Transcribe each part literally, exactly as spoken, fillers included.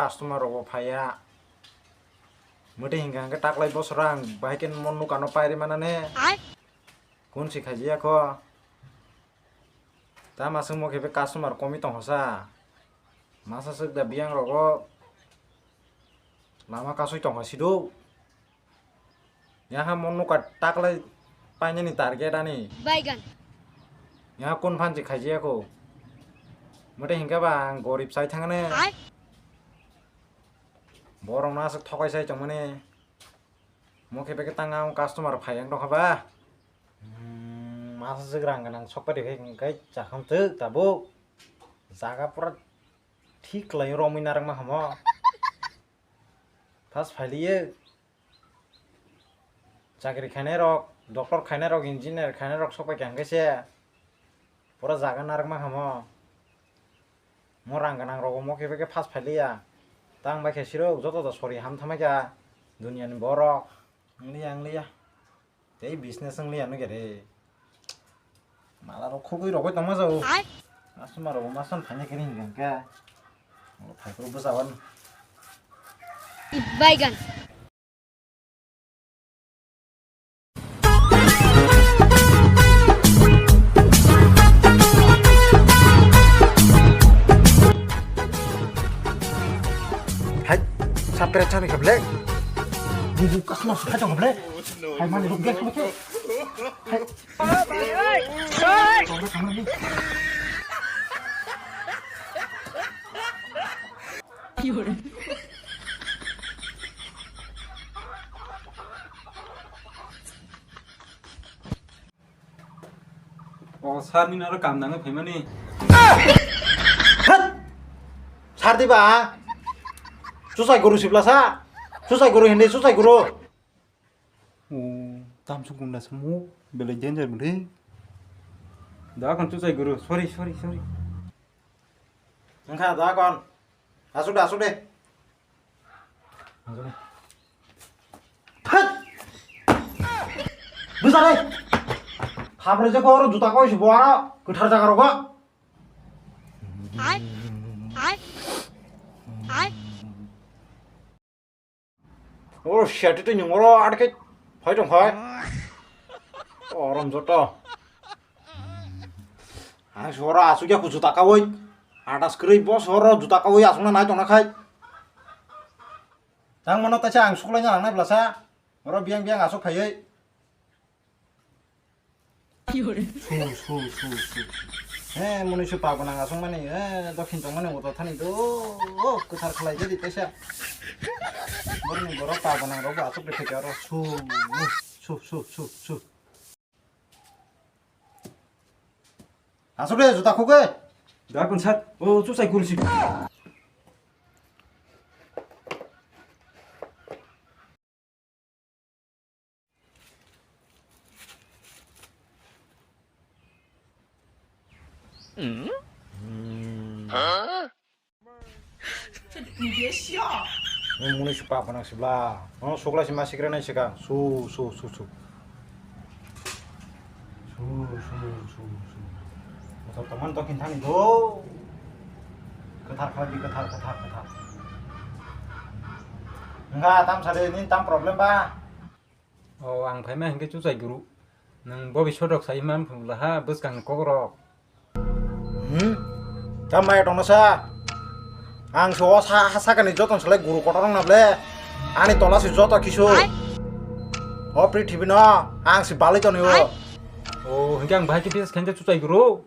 Customer rok bo phaiya. Mwtwi hinkha hinkhe taklai bosora ang bahai khe mo nukano pairi manane. Ai. Kun si khajiya kho. Tama swngmo khe customer komwi tongkha sa. Masa swk da biyang rogo lama kasui tongkha sido. Yaha mo nukha taklai painani target ani. Baigan. Yaha kun phansi khajiya kho. Mwtwi hinkhe ba ang gorib sai thangane. Ai. Borok no aswk thokai sai tongmani. Mo khe beke tang ang customer phai ang tongkha ba. Hmm, masa swk rang gwnang sokpari khai khai chakham twk tabuk. Jaga pura thik lai romwi narwkma hamo. Fast phailiye. Chakri khainai rok, doctor khainai rok, engineer khainai rok sokpai kha hwnkhe se pura jaga narwkma hamo. Mo rang gwnang rogo mo khe beke fast phailiya. Tang bai khe sirok joto da sori ham thamai kha duniya ni borok. Wngliya, wngliya. Tei business wngliya nw khe re. Mala rok khogwi rogwi tongma jao. Ai. Customer rok ma son phaina khe ring khe. Phai khe bwsa wan. Baigan. Hai, sapre chani kable. Bubu kasma sukai tong kable. Hai, mani ruk gas kable. Hai. O sir ni oro kam nangwi phaimani. Thut! Sir diba? Chuchai guru sibla sa? Chuchai guru hindi chuchai guru. O, tamsuk gunda samu, belai danger bwlwi. Da kon chuchai guru, sorry, sorry, sorry. Wngkha da kon. Asuk de, asuk de. Asuk de. Thut! Bwsa de. Hapre je koro juta koi si bo aro kwthar jaga rogo. Ai. Ai. Ai. O shit, itu nyung oro adke phai tong phai. Orom joto. Ang soro asuk ya ku juta kawai. Atas kwrwi bo soro juta kawai asuk na nai tong na khai. Tang mano taisa ang suklai na lang nai blasa. Oro biang biang asuk phaiwi. Su, su, su, su. He, muni su pa gwnang aswk mani, he, dokhin tong mani, uto thani do, o, kwthar khlai jadi tesa. Borni borok pa gwnang rok bo aswk de theke oro, su, su, su, su, su. Aswk de, juta khuk e. Da kun sat, o, chu sai kursi. Muni si pa phanang sibla. Oh, sukla si ma sikre nai sika. Su, su, su, su. Su, su, su, su. Motor tongmani to kinthani do. Kwthar khlai di, kwthar, kwthar, kwthar. Wngkha tam sari ni tam problem ba? O, ang phaima hinkhe chuchai guru. Nwng bobi sotok sai man phunula ha bwskang ni kokrok. Hmm? Tam maya tongna sa? Ang so sa ha sakani joton salai guru kotor wngna ble. Ani tola si joto kisu. Hai? O prithibi no ang si balai toni o. Hai? O, hinkhe ang bahai khe business khainjak chuchai guru.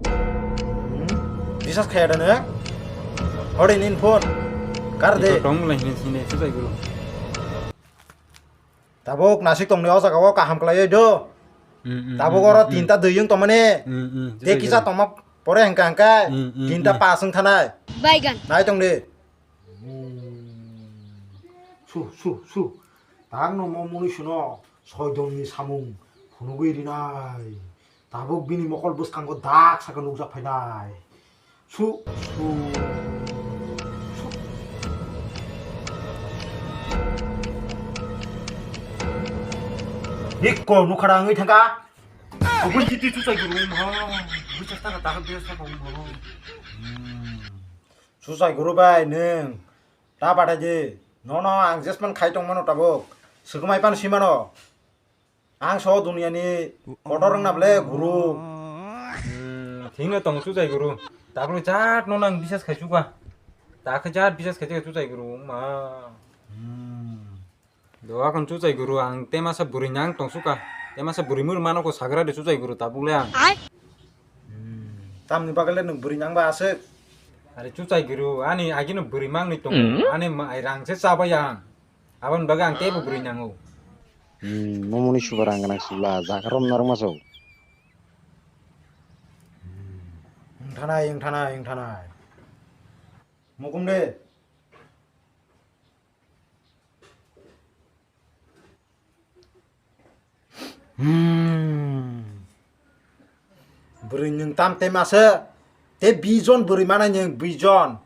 Hmm? Business khaya da ne? Hore nin phone. Kar de. Ito tong lai hini sini chuchai guru. Tabuk nasik tongni o jaga o kaham khlaiwi do. Hmm, hmm, tabuk hmm, oro hmm, tinta dui wng tongmani. Hmm, hmm, tei chuchai kisa guru. Tongma pore hwnkha hwnkhe hmm, hmm, tinta hmm. Pas wng thanai. Baigan. Nai tong di. Su, su, su. Tangno mo muni suno soidongni samung phunugwi rinai. Tabuk bini mokol bwskango dak saka nukjak phainai. Su, su, su. Ikko nukhara wngwi thangkha. Oboni chiti chuchai guru ma. Bwsa taka taka bwsa taka ma. Hmm. Chuchai guru bai nwng ta bathai di. Nono ang jesman khai tongmano tabuk. Swkmai pan simano. Ang so duniani kotor wngna ble guru. Hmm, thikno tong chuchai guru. Takle jat no nang bisas khai chuka. Takhe jat bisas khai chuka chuchai guru. Ma. Hmm. Do akon chuchai guru ang temasa bwrwi nang tong chuka. Temasa bwrwi mur mano ko sagra de chuchai guru tabuk le ang. Hmm. Tamni bagale nwng bwrwi nang ba aswk. Are chuchai guru ani agino bwrwi mangni tong. Hmm? Ani ma-, ai rang se chabai ang. Aboni bagwi ang teibo bwrwi nango. Hmm, momoni subar ang gwnang sibla, jagarom norok maso. Wngthanai, wngthanai, wngthanai. Mukum de. Hmm. Bwrwi nwng tam tema se. Te bijon bwrwi mana nwng bijon.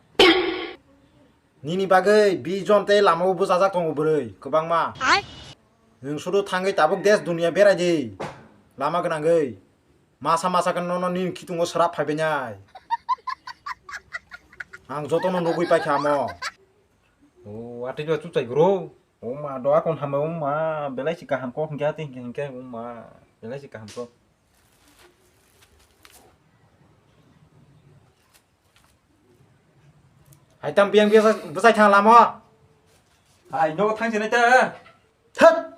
Nini bagwi bijon te lama o bwchajak tongo bwrwi kwbangma. Ai. Nwng sudu thangwi tabuk des dunia berai di. Lama gwnangwi. Masa masa khe nono nini khitungo srap phaibainai. Ang jotono nugwi paikha amo. O, atwi ba chuchai guru. O ma, doa kon hambai, o ma, belai si kaham kok hingke ati hingke hingke, o ma, belai si kaham kok. Hai tam piang piang bwsai thang lama. Hai no thang sini ta. Thak.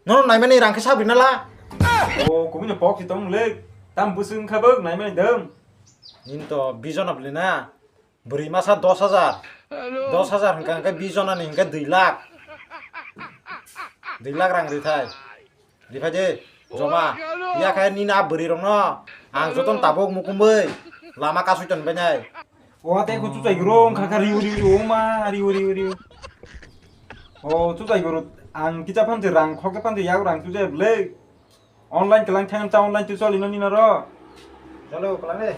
Nono naimani rang khe sabri nala. O, kubuni pok si tong le. Tam bwswng kha bwk naimani dam. Nini to bijon abli na. Bwrwi masa dos hajar. Dos hajar hwnkha hwnkhe bijon ani hwnkhe dui lakh. Dui lakh rang rithai. Riphai de, joma. Yakhe nini a bwrwi rokno ang jotono tabuk mukumui lama kasui tonbainai. O tei ko chuchai guru wngkha kha riu riu riu ma riu riu riu. O chuchai guru ang kicha phanti rang khokhe phanti yak rang chuchai bwle. Online kelang thang ta online tu choli no nina ro. Chalo kelang de.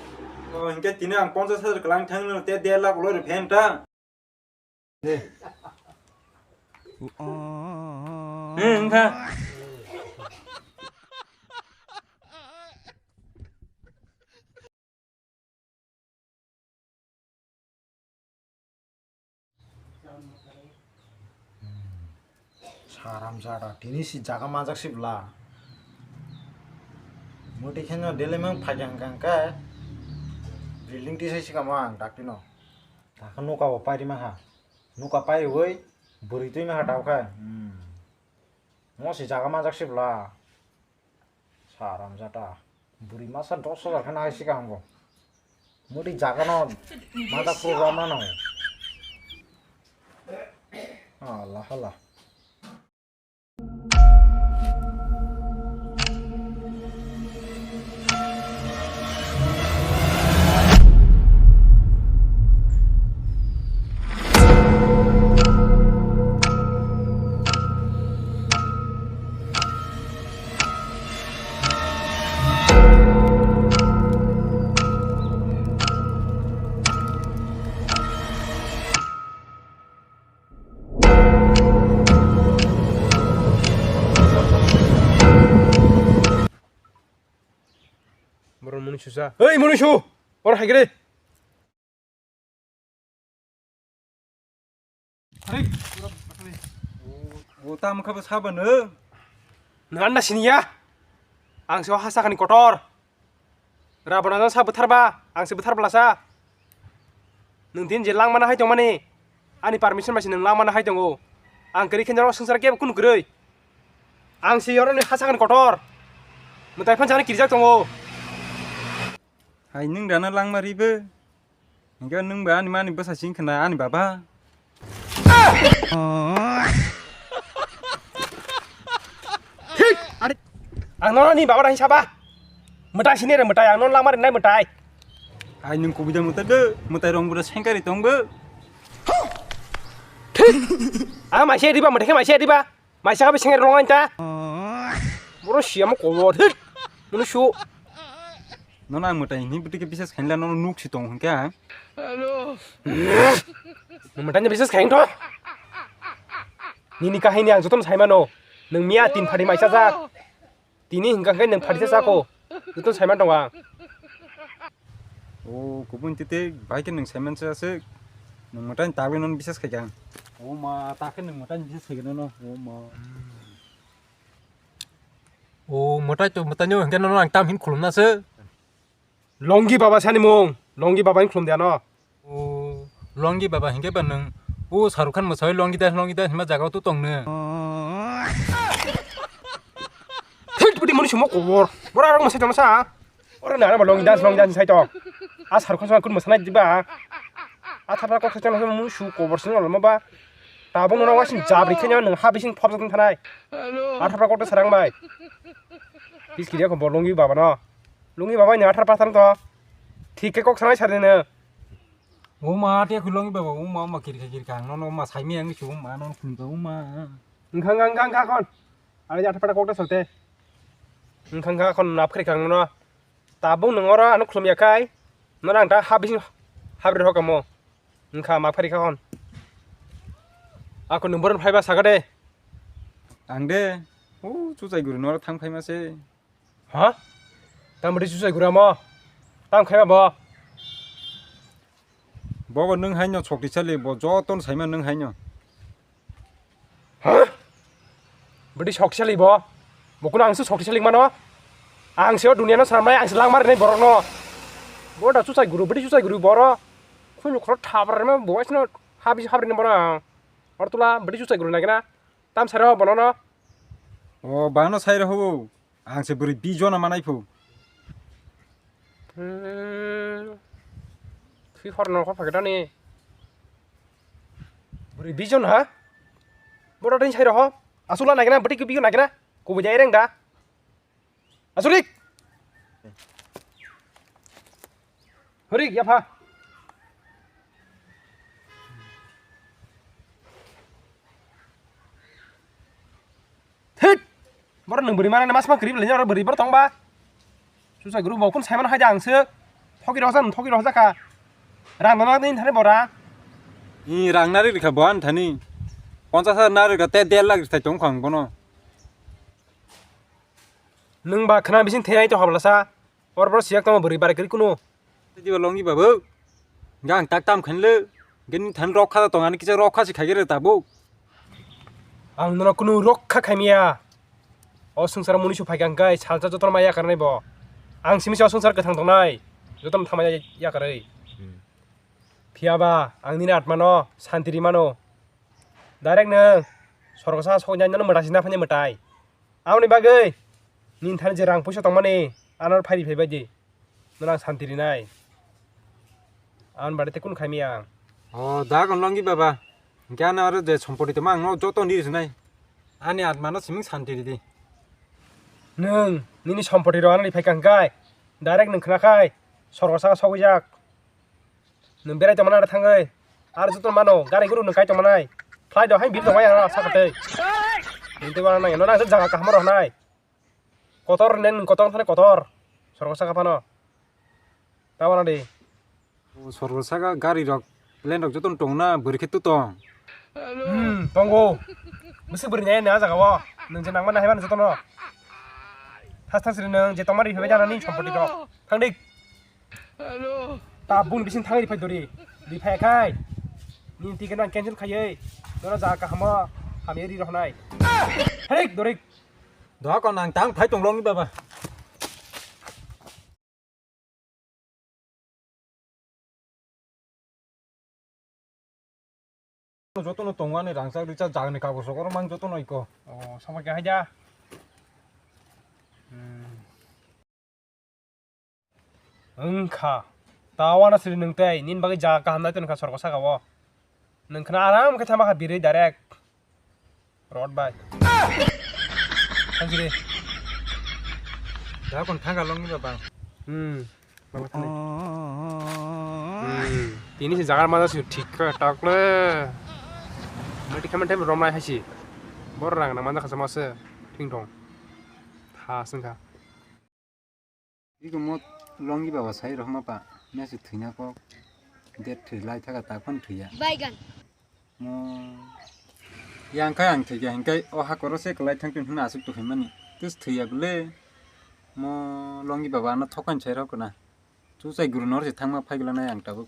O hingke tini ang ponchas hajar kelang thang no te der lakh loi rw phen ta. De. Hmm, wngkha. Saram jada, tini si jaga manjak si bwla. Muti kheno daily mang phaikha hwnkha hwnkhe building tisai sikamo ang daktino. Takha nuka bo pairima ha. Nuka paiwi bwrwi twi maha tawkha. Hmm. Mo si jaga manjak si bwla. Saram jata. Bwrwi masa dos hajar kheno hai sikha hango. Mudi jaga no mada pro rama no. Allah Allah. Borok muni susa. Oi, muni su! Oro hai khe de. O tamo khe bo sabo no. Nwng anda siniya. Ang se hasa kani kotor. Rabana no sa bwtharba, ang se bwthar blasa. Nwng din je langmana hai tongmani. Ani permission bai se nwng langmana hai tongo. Ang kwrwi khe norok swngchar kebo kunu kwrwi. Ang se yoroni hasa kani kotor. Mwtai phan jani kirjak tongo. Hai nwng dana langma ribo. Hingke nwng ba ani mani bwsa sing khna ani baba. Thik! Are, ang nono ni baba dai saba. Mwtai sini re mwtai, ang nono langma rinai mwtai. Ai nwng kubui da mwtai de, mwtai rong bura sengkari tong bo. Thik! Ang maise riba, mwtai khe maise riba. Maisa khe sengri rong ta. Boro siamo kobor. Hit. Munu su. Nono ang mwtai ni bwtwi khe bisas khainla nono nuk si tong hwnkhe ang. Mwtai ni bisas khain to. Nini kahini ang jotono saimano. Nwng miya tin phari maisa jak. Tini hwnkha khe nwng phari sa jako. Jotono saiman tongo ang. O kubun tite bai khe nwng saiman se aswk. Nwng mwtai ni tagwi nono bisas khai kha. O ma ta khe nwng mwtai ni bisas khai kha nono. O ma. O mwtai to mwtai no hwnkhe nono ang tam hin khulumna se. Longi baba sani mung. Longi baba hin khulum de ano. O Longi baba hwnkhe ba nwng o Shahrukh Khan mwsai Longi Das Longi Das hima jaga o to tong nw. Thik budi mani sumo kobor. Bora rok mwsai tong sa. Oro nana ba long dance, long dance sai to. A sar khosong kun masana diba. A thapra kok sai to musu kobor sing lama ba. Tabung no wasin jabri khenyo nang ha bising phop jatun thanai. A thapra kok to sarang bai. Bis kiriya ko bolongi baba no. Lungi baba ni athar pathar to. Thik ke kok sanai sar ne. O ma te khulongi baba, o ma, o ma kirikha kirikha ang no, no ma saimi ang su ma no khun ba o ma. Nkhang nkhang nkhang khon. Ari athar pada kok to salte. Nkhang nkhang khon nap khri khang no. Tabung nung oro ano khulum ya kai. No nang ta habising habri hokamo. Nkha ma phari kha hon. Ako nung boron phaiba saga de. Ang de. O chuchai guru nora thang phaima se. Ha? Tam bidi chuchai guru amo. Tam khaiba bo. Bobo nung haino chokti chali bo joton saima nung haino. Ha? Bidi shokti sali bo. Bo kuno ang se shokti sali mano. Ang se o dunia no saramnai, ang se langmar rinai borok no. Bo da chuchai guru, bidi chuchai guru boro. Khunu khoro thabra rima bo asno habi habri ni boro. Or tula bidi chuchai guru nagina. Tam saro bono no. O bano sai ro ho. Ang se bwrwi bijon manai phu. Hmm. Khi hor no kho phagdani. Bwrwi bijon ha? Boro ding sai roho. Asula nagina bwtwi kibio nagina. Kubu jai reng da. Asurik. Hurik yapha. Thit! Boro nung bwrwi mane mas ma kwrwi bwlai oro bwrwi boro tong ba. Chuchai guru bo kun saimano hai da ang se. Thoki rohsa, thoki rohsa kha. Rang no nang thani bora. I rang nari rikha bo an thani. Ponchas hajar nari rikha te der lakh rithai tong khang bono. Nung ba khna bising thai to habla sa. Or boro siyak tamo bwrwi barai kwrwi kuno. Diba longi babu. Gang tak tam khenle. Gini than rok kha tong ani kisa rok kha si khagere tabu. Ang nono kunu rok kha khaimiya. O swngchar muni su phai kang kai salsa jotor ma yakarnai bo. Ang simi o swngchar kwthang tongnai. Jotom thama yakarwi. Hmm. Phiya ba ang nini atmano santi ri mano. Direct nung sorgo sa sokjani no mwtai sina phani mwtai. Aboni bagwi nini thani je rang puisa tongmani ano phairi phaibai di. Nono ang santi rinai. Aboni bade te kun khaimi ang. O da kon longi baba. Hinkhe ano aro je sompoti tongma ang no joto ni rinai. Ani atma no siming santi ridi. Nung nini sompoti ro ano riphai kang kai. Direct nung khna khai sorgo sa sokjak. Nwng berai tongmani aro thangwi. Aro joto mano, gari guru nwng kai tongmanai. Flight rok hai bir tongmani aro sakatwi. Nwng tei wana nangya, nono ang jaga kaham rok nai. Kotor nen nwng kotor thani kotor. Sorgo saka phano. Ta wana di. O sorgo saka gari rok, plane rok joto tongna, bwrwi khe tu tong. Hmm, tongo. Bwswk bwrwi nai nai ah jaga o. Nwng je nangma nai hai mano jotono. Thas thas ri nwng je tongmani phaibai jana ni sompoti rok. Thang dik. Hello. Ta bun bising thangwi riphai dori. Riphai khai. Nini ticket ang cancel khaiwi. Nono jaga kahamo hamya ri rohnai. Herik dorik. Doha kon ang tang phai tong longi baba. Jotono tongo ani rangchak rijak jagani kagoj rok oro mang jotono iko. O, samai khe haida. Hmm. Wngkha. Tawana sri nwng tei nini bagwi jaga kaham nai tongkha sorgo saka o. Nwng khna aram khe thama kha birwi direct. Rod bai. Thank you. Da kon thanga longi ba bang. Hmm. Baba thani. Hmm. Tini si jagar mana si thik kha takle. Mati khaman time romlai haisi. Bor rang na mana khasa masa. Thing thong. Tha sengkha. Iko mo longi baba sai rohma pa. Mesi thwina kok. Det thwi lai thaga tak phano thwiya. Baigan. Mo yang kha ang thwikha hinkhe o hakoro se kwlai thangtun hwnwi aswk tukhimani. Tus thwiya bwle. Mo longi baba ano thokan sai rok na. Chuchai guru nor se thangma phai glanai ang tabuk.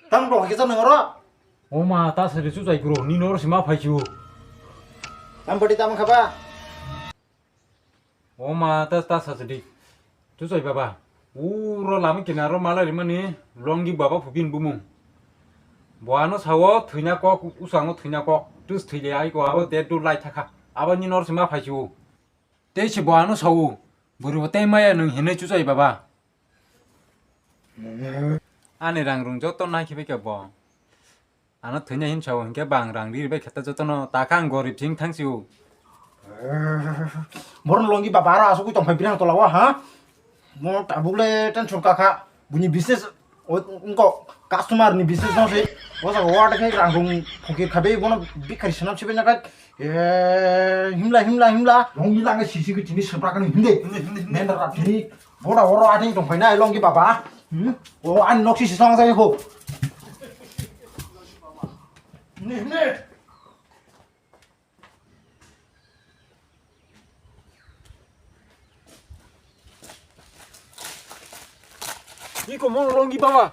Tamo bo hakhe jano oro? O ma, ta sari chuchai guru, ni noro sima phaichu. Tamo bodi tamo khaba? O ma, ta, ta sa sadi. Chuchai baba. Uro lama kinaro malai rimani longi baba phubin bumung. Bo ano sao thwina kok, usango thwina kok. Tus thwile ai ko abo dead do lai thakha. Abo ni noro sima phaichu. Tei se bo ano sao, bwrwi bo tei maya nwng hinwi chuchai baba. Ani rang rung joto nai khibai khe bo. Ano thwina hin sao hinkhe bang rang ri bai khe ta jotono ta kha ang gorib sing thang sio. Borok longi baba aro asugwi tongphai birang tola o ha. Mo tabuk le tension ka kha. Buini business o, wngkok customer ni business no se. O jaga o adak khe rang rung phokir kha be bono bikhari swnam sibai nakai. Eh, himla, himla, himla. Long himla ngai sisi ke tini sebra kani himde. Himde, himde, himde. Nendra tini boda oro ating tong phaina long ki baba. Hmm? O ani nok sisi song sai ko. Himde, himde. Iko mono longi baba.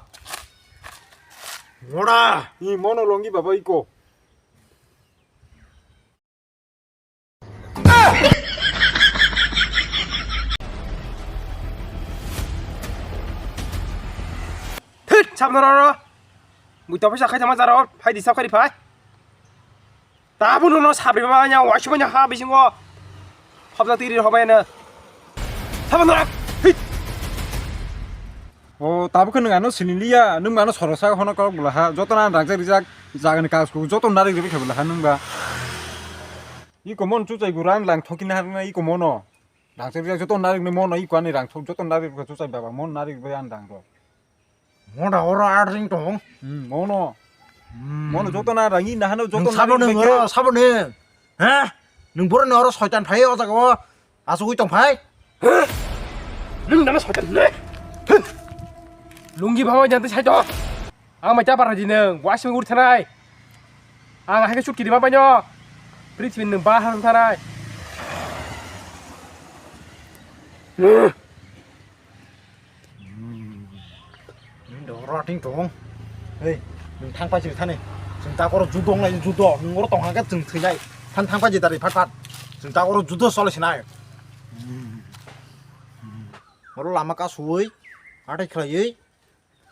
Moda. I mono longi baba iko. Thit, sabno roro. Mui topha sa khai tama jaro, phai di sab khari phai. Tabuk no sabri ba nya waisi ba nya ha bisingo. Hobda tiri hobai na. Sabno roro. Thit. O, tabuk khe nwng ano siniliya, nwng ano sorosa hono kok bwla ha, joto no ang rangchak rijak, jagani kagoz kugo joto narik rikha bwla ha nwng ba. Iko mon chuchai guru ang lang thokina harna iko mono. Rangchak rijak joto narik ni mono iko ani rang thok joto narik rikha chuchai baba mon narik bai ang rang rok. Moda oro art ring tong. Hmm, mono. Hmm. Mono joto na rangi na hano joto narik rikha. Nwng sabo nwng oro, sabo nwng. Ha? Nwng boro nwng oro soitan phai o jaga o. Asugwi tong phai. Nwng nana soitan le. Lungi bhama jante sai to. Ang mai chapar di nwng, wasing ur thanai. Ang hai ke sut kiri ma panyo. Prithibi nwng bahar thanai. Nwng do oro ating tong. Hei, nwng thang pai sini thani. Chwng tak oro judo wnglai judo. Nwng oro tong hangkhe chwng thwinai. Than thang pai jidari phat phat. Chwng tak oro judo solai sinai. Oro lama kasui. Atai khlaiwi.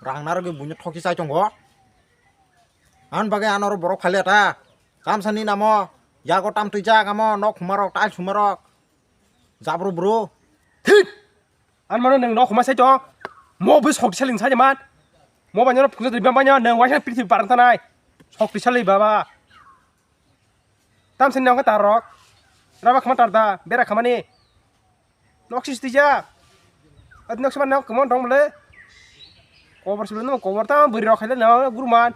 Rang narwgwi buino thoki chai tongo. An bagwi ano oro borok phailia ta. Tamsani namo. Yago tam twijak amo nok humarok, tiles humarok. Jabru bro. Thit! Ang mano nwng nok huma sai to. Mo bwswk twi saling sai man. Mo banyo phungsa twi bang banyo nwng waisa prithibi parang tanai. Sok twi salai baba. Tamsini nwng tarok. Raba khama tarda, bera khamani. Nok sis tija. Adi nok sima nok kemon dong bole. Kobor sibla nung kobor ta bwrwi rok khaile no guruman.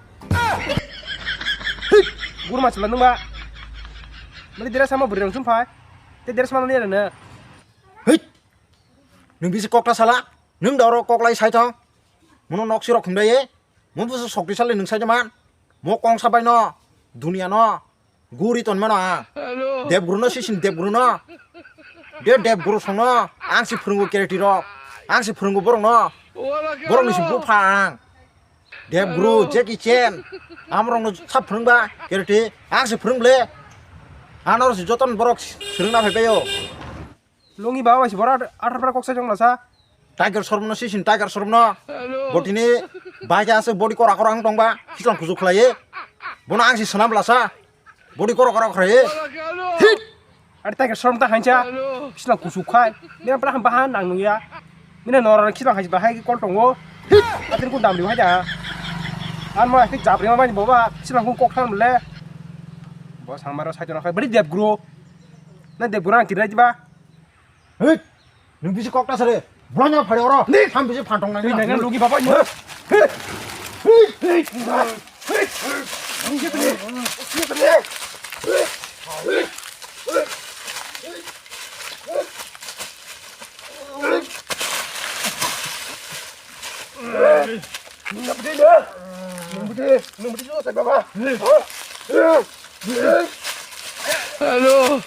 Guruman sibla nung ba. Mali dira sama bwrwi rok sum phai. Te dira sama nani rana. Hei. Nung bisi kok ta sala. Nung da oro kok lai sai thong. Muno nok sirok khumdai ye. Mo busu sokti sale nung sai man. Mo kong sabai no. Dunia no. Guri ton mano ang. Debguru no sisin debguru no. De debguru song no. Ang si phurungu kereti rok. Ang si phurungu borok no. Borok ni si bupha ang. Debguru, Jackie Chan. Amrok no sab phurung ba kereti. Ang si phurung ble. Anor si joton borok sirung na phai payo. Lungi baba bai si bora athar pra kok sai jong lasa. Tiger showroom no sisin tiger showroom no. Botini bai ja se body kora kora ang tong ba. Kislang kusu khlai ye. Bono ang si swnam lasa. Body kora kora khlai ye. Thit. Ari tiger showroom ta hancha. Kislang kusu khai. Mera pra ham bahan nang nung ya. Mina nora khilang hai bahai kol tongo. Atin kun dam liu hai da. An ma ki jabri ma bani baba khilang kun kok thang le. Bo samaro sai to na khai bari dep gro. Na dep gro ang kirai ba. Hei, nung bisi kok ta sare. Bulanya phare oro. Ni ham bisi phantong nang. Ni nang lugi baba ni. Hello.